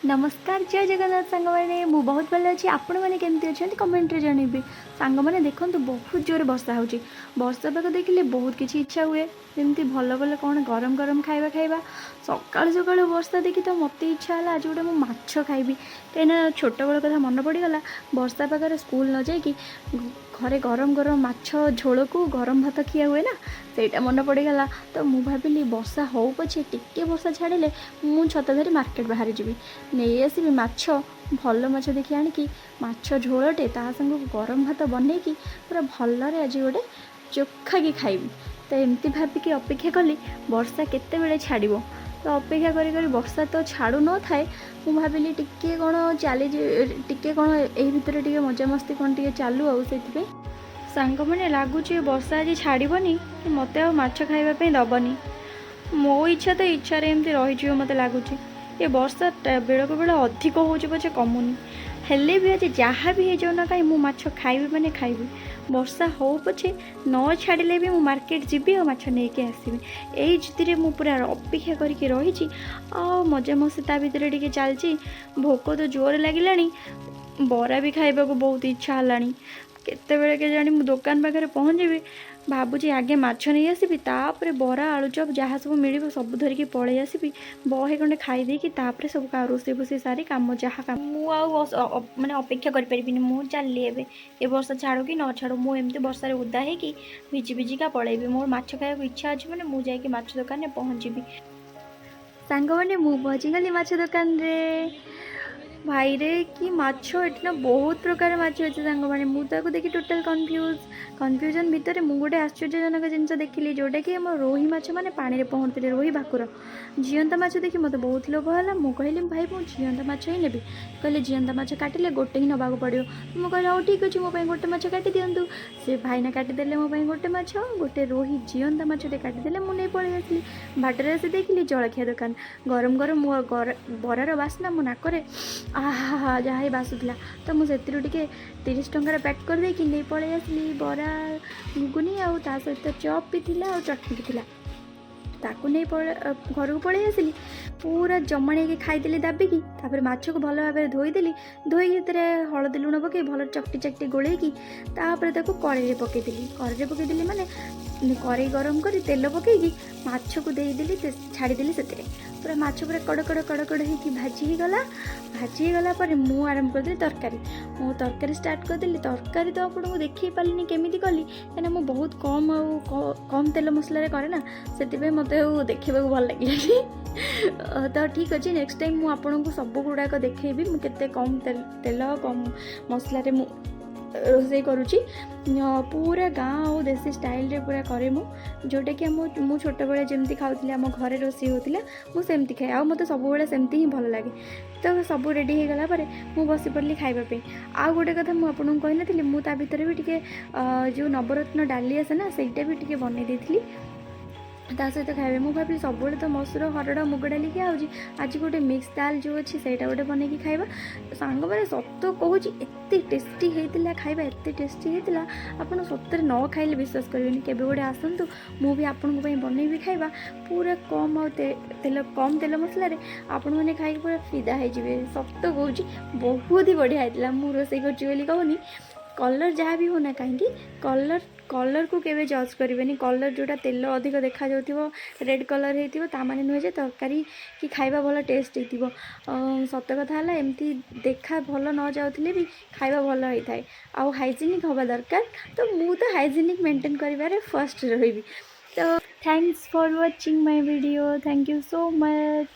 ନମସ୍କାର, ଜୟ ଜଗନ୍ନାଥ ସାଙ୍ଗମାନେ। ମୁଁ ବହୁତ ଭଲ ଅଛି। ଆପଣମାନେ କେମିତି ଅଛନ୍ତି, କମେଣ୍ଟରେ ଜଣାଇବେ। ସାଙ୍ଗମାନେ, ଦେଖନ୍ତୁ, ବହୁତ ଜୋରେ ବର୍ଷା ହେଉଛି। ବର୍ଷା ପାଗ ଦେଖିଲେ ବହୁତ କିଛି ଇଚ୍ଛା ହୁଏ, ଯେମିତି ଭଲ ଭଲ କ'ଣ ଗରମ ଗରମ ଖାଇବା ଖାଇବା। ସକାଳୁ ସକାଳୁ ବର୍ଷା ଦେଖି ତ ମୋତେ ଇଚ୍ଛା ହେଲା, ଆଜି ଗୋଟେ ମୁଁ ମାଛ ଖାଇବି। କାହିଁକିନା ଛୋଟବେଳ କଥା ମନେ ପଡ଼ିଗଲା। ବର୍ଷା ପାଗରେ ସ୍କୁଲ ନ ଯାଇକି ଘରେ ଗରମ ଗରମ ମାଛ ଝୋଳକୁ ଗରମ ଭାତ ଖିଆ ହୁଏ ନା, ସେଇଟା ମନେ ପଡ଼ିଗଲା। ତ ମୁଁ ଭାବିଲି, ବର୍ଷା ହଉ ପଛେ, ଟିକେ ବର୍ଷା ଛାଡ଼ିଲେ ମୁଁ ଛତା ଧରି ମାର୍କେଟ ବାହାରି ଯିବି, ନେଇ ଆସିବି ମାଛ। ଭଲ ମାଛ ଦେଖି ଆଣିକି ମାଛ ଝୋଳଟେ, ତା ସାଙ୍ଗକୁ ଗରମ ଭାତ ବନେଇକି ପୁରା ଭଲରେ ଆଜି ଗୋଟେ ଚୋଖାକି ଖାଇବି। ତ ଏମିତି ଭାବିକି ଅପେକ୍ଷା କଲି, ବର୍ଷା କେତେବେଳେ ଛାଡ଼ିବ। ତ ଅପେକ୍ଷା କରି କରି ବର୍ଷା ତ ଛାଡ଼ୁ ନଥାଏ। ମୁଁ ଭାବିଲି, ଟିକେ କ'ଣ ଚାଲି, ଟିକେ କ'ଣ ଏଇ ଭିତରେ ଟିକେ ମଜାମସ୍ତି କ'ଣ ଟିକେ ଚାଲୁ। ଆଉ ସେଥିପାଇଁ ସାଙ୍ଗମାନେ, ଲାଗୁଛି ଏ ବର୍ଷା ଆଜି ଛାଡ଼ିବନି କି ମୋତେ ଆଉ ମାଛ ଖାଇବା ପାଇଁ ଦେବନି। ମୋ ଇଚ୍ଛା ତ ଇଚ୍ଛାରେ ଏମିତି ରହିଯିବ ମୋତେ ଲାଗୁଛି। ଏ ବର୍ଷା ବେଳକୁ ବେଳ ଅଧିକ ହେଉଛି ପଛେ କମୁନି। ହେଲେ ବି ଆଜି ଯାହା ବି ହେଇଯାଉ ନା କାହିଁ, ମୁଁ ମାଛ ଖାଇବି ମାନେ ଖାଇବି। ବର୍ଷା ହଉ ପଛେ, ନ ଛାଡ଼ିଲେ ବି ମୁଁ ମାର୍କେଟ ଯିବି ଆଉ ମାଛ ନେଇକି ଆସିବି। ଏଇ ଜିଦ୍ଦିରେ ମୁଁ ପୁରା ଅପେକ୍ଷା କରିକି ରହିଛି। ଆଉ ମଜାମସ୍ତି ତା ଭିତରେ ଟିକେ ଚାଲିଛି। ଭୋକ ତ ଜୋରେ ଲାଗିଲାଣି, ବରା ବି ଖାଇବାକୁ ବହୁତ ଇଚ୍ଛା ହେଲାଣି। କେତେବେଳେ କେଜାଣି ମୁଁ ଦୋକାନ ପାଖରେ ପହଞ୍ଚିବି? ଭାବୁଛି ଆଗେ ମାଛ ନେଇ ଆସିବି, ତାପରେ ବରା, ଆଳୁଚପ ଯାହା ସବୁ ମିଳିବ ସବୁ ଧରିକି ପଳେଇ ଆସିବି। ବହେ ଖଣ୍ଡେ ଖାଇ ଦେଇକି ତାପରେ ସବୁ ରୋଷେଇ ଫୋଷେଇ ସାରି କାମ ଯାହା କାମ। ମୁଁ ଆଉ ମାନେ ଅପେକ୍ଷା କରିପାରିବିନି। ମୁଁ ଚାଲିଲି ଏବେ। ଏ ବର୍ଷା ଛାଡ଼ୁ କି ନ ଛାଡ଼ୁ, ମୁଁ ଏମିତି ବର୍ଷାରେ ଓଦା ହେଇକି ଭିଜି ଭିଜିକା ପଳେଇବି। ମୋର ମାଛ ଖାଇବାକୁ ଇଚ୍ଛା ଅଛି ମାନେ ମୁଁ ଯାଇକି ମାଛ ଦୋକାନରେ ପହଞ୍ଚିବି। ସାଙ୍ଗମାନେ, ମୁଁ ପହଞ୍ଚିଗଲି ମାଛ ଦୋକାନରେ। ଭାଇରେ, କି ମାଛ! ଏଠି ନା ବହୁତ ପ୍ରକାର ମାଛ ଅଛି। ସାଙ୍ଗମାନେ, ମୁଁ ତାକୁ ଦେଖି ଟୋଟାଲ୍ କନଫ୍ୟୁଜ୍। କନଫ୍ୟୁଜନ୍ ଭିତରେ ମୁଁ ଗୋଟେ ଆଶ୍ଚର୍ଯ୍ୟଜନକ ଜିନିଷ ଦେଖିଲି, ଯେଉଁଟାକି ଆମ ରୋହି ମାଛ ମାନେ ପାଣିରେ ପହଁରୁଥିଲେ, ରୋହି, ଭାକୁର। ଜିଅନ୍ତା ମାଛ ଦେଖି ମୋତେ ବହୁତ ଲୋଭ ହେଲା। ମୁଁ କହିଲି, ଭାଇ, ମୁଁ ଜିଅନ୍ତା ମାଛ ହିଁ ନେବି। କହିଲେ, ଜିଅନ୍ତା ମାଛ କାଟିଲେ ଗୋଟେ ହିଁ ନେବାକୁ ପଡ଼ିବ। ମୁଁ କହିଲି, ହଉ ଠିକ୍ ଅଛି, ମୋ ପାଇଁ ଗୋଟେ ମାଛ କାଟି ଦିଅନ୍ତୁ। ସେ ଭାଇନା କାଟିଦେଲେ ମୋ ପାଇଁ ଗୋଟେ ମାଛ, ଗୋଟେ ରୋହି ଜିଅନ୍ତା ମାଛଟେ କାଟିଦେଲେ। ମୁଁ ନେଇ ପଳେଇ ଆସିଲି। ବାଟରେ ଆସି ଦେଖିଲି ଜଳଖିଆ ଦୋକାନ। ଗରମ ଗରମ ମୋ ବରାର ବାସ୍ନା ମୋ ନାକରେ ଆହା ଯାହା ହିଁ ବାସୁଥିଲା। ତ ମୁଁ ସେଥିରୁ ଟିକେ 30 ଟଙ୍କାର ପ୍ୟାକ୍ କରିଦେଇକି ନେଇ ପଳେଇ ଆସିଲି। ବରା, ଘୁଗୁନି ଆଉ ତା ସହିତ ଚପ୍ ବି ଥିଲା ଆଉ ଚଟଣି ବି ଥିଲା। ତାକୁ ନେଇ ଘରକୁ ପଳେଇ ଆସିଲି। ପୁରା ଜମାଣିକି ଖାଇଦେଲି ଦାବିକି। ତାପରେ ମାଛକୁ ଭଲ ଭାବରେ ଧୋଇଦେଲି। ଧୋଇକି ସେଥିରେ ହଳଦୀ, ଲୁଣ ପକାଇ ଭଲ ଚକଟି ଚକଟି ଗୋଳେଇକି ତାପରେ ତାକୁ କଡ଼େଇରେ ପକାଇଦେଲି। କଡ଼େଇରେ ପକାଇଦେଲି ମାନେ କଡ଼େଇ ଗରମ କରି ତେଲ ପକାଇକି ମାଛକୁ ଦେଇଦେଲି, ଛାଡ଼ିଦେଲି ସେଥିରେ। ପୁରା ମାଛ ପୁରା କଡ଼ କଡ଼ କଡ଼ କଡ଼ ହେଇକି ଭାଜି ହେଇଗଲା। ଭାଜି ହେଇଗଲା ପରେ ମୁଁ ଆରମ୍ଭ କରିଦେଲି ତରକାରୀ। ମୁଁ ତରକାରୀ ଷ୍ଟାର୍ଟ କରିଦେଲି। ତରକାରୀ ତ ଆପଣଙ୍କୁ ଦେଖେଇ ପାରିଲିନି କେମିତି କଲି, କାହିଁକିନା ମୁଁ ବହୁତ କମ୍ ଆଉ କମ୍ ତେଲ ମସଲାରେ କରେ ନା, ସେଥିପାଇଁ ମୋତେ ଆଉ ଦେଖିବାକୁ ଭଲ ଲାଗିଲାନି। ତ ଠିକ୍ ଅଛି, ନେକ୍ସଟ ଟାଇମ୍ ମୁଁ ଆପଣଙ୍କୁ ସବୁ ଗୁଡ଼ାକ ଦେଖେଇବି, ମୁଁ କେତେ କମ୍ ତେଲ, କମ୍ ମସଲାରେ ମୁଁ ରୋଷେଇ କରୁଛି। ପୁରା ଗାଁ ଆଉ ଦେଶୀ ଷ୍ଟାଇଲରେ ପୁରା କରେ ମୁଁ, ଯେଉଁଟାକି ମୁଁ ଛୋଟବେଳେ ଯେମିତି ଖାଉଥିଲି, ଆମ ଘରେ ରୋଷେଇ ହେଉଥିଲା, ମୁଁ ସେମିତି ଖାଏ ଆଉ ମୋତେ ସବୁବେଳେ ସେମିତି ହିଁ ଭଲ ଲାଗେ। ତ ସବୁ ରେଡ଼ି ହେଇଗଲା ପରେ ମୁଁ ବସି ପଡ଼ିଲି ଖାଇବା ପାଇଁ। ଆଉ ଗୋଟେ କଥା ମୁଁ ଆପଣଙ୍କୁ କହିନଥିଲି, ମୁଁ ତା ଭିତରେ ବି ଟିକେ ଯେଉଁ ନବରତ୍ନ ଡାଲି ଆସେ ନା, ସେଇଟା ବି ଟିକେ ବନେଇ ଦେଇଥିଲି ତା ସହିତ ଖାଇବେ। ମୁଁ ଭାବିଲି, ସବୁବେଳେ ତ ମସୁର, ହରଡ଼, ମୁଗ ଡାଲି ଖିଆ ହେଉଛି, ଆଜି ଗୋଟେ ମିକ୍ସ ଦାଲ ଯେଉଁ ଅଛି, ସେଇଟା ଗୋଟେ ବନେଇକି ଖାଇବା। ସାଙ୍ଗମାନେ, ସତ କହୁଛି, ଏତେ ଟେଷ୍ଟି ହେଇଥିଲା ଖାଇବା, ଏତେ ଟେଷ୍ଟି ହେଇଥିଲା, ଆପଣ ସତରେ ନ ଖାଇଲେ ବିଶ୍ୱାସ କରିବେନି। କେବେ ଗୋଟେ ଆସନ୍ତୁ, ମୁଁ ବି ଆପଣଙ୍କ ପାଇଁ ବନେଇବି ଖାଇବା। ପୁରା କମ୍ ଆଉ ତେଲ, କମ୍ ତେଲ ମସଲାରେ ଆପଣମାନେ ଖାଇକି ପୁରା ଫିଦା ହେଇଯିବେ। ସତ କହୁଛି, ବହୁତ ହି ବଢ଼ିଆ ହେଇଥିଲା। ମୁଁ ରୋଷେଇ କରୁଛି ବୋଲି କହୁନି। କଲର୍ ଯାହା ବି ହଉ ନା କାହିଁକି, କଲର୍କୁ କେବେ ଜଜ୍ କରିବେନି। କଲର୍ ଯେଉଁଟା ତେଲ ଅଧିକ ଦେଖାଯାଉଥିବ, ରେଡ଼୍ କଲର୍ ହେଇଥିବ, ତା ମାନେ ନୁହେଁ ଯେ ତରକାରୀ କି ଖାଇବା ଭଲ ଟେଷ୍ଟ ହେଇଥିବ। ସତ କଥା ହେଲା, ଏମିତି ଦେଖା ଭଲ ନ ଯାଉଥିଲେ ବି ଖାଇବା ଭଲ ହେଇଥାଏ ଆଉ ହାଇଜେନିକ୍ ହେବା ଦରକାର। ତ ମୁଁ ତ ହାଇଜେନିକ୍ ମେଣ୍ଟେନ୍ କରିବାରେ ଫାର୍ଷ୍ଟ ରହିବି। ତ thanks for watching my video. Thank you so much.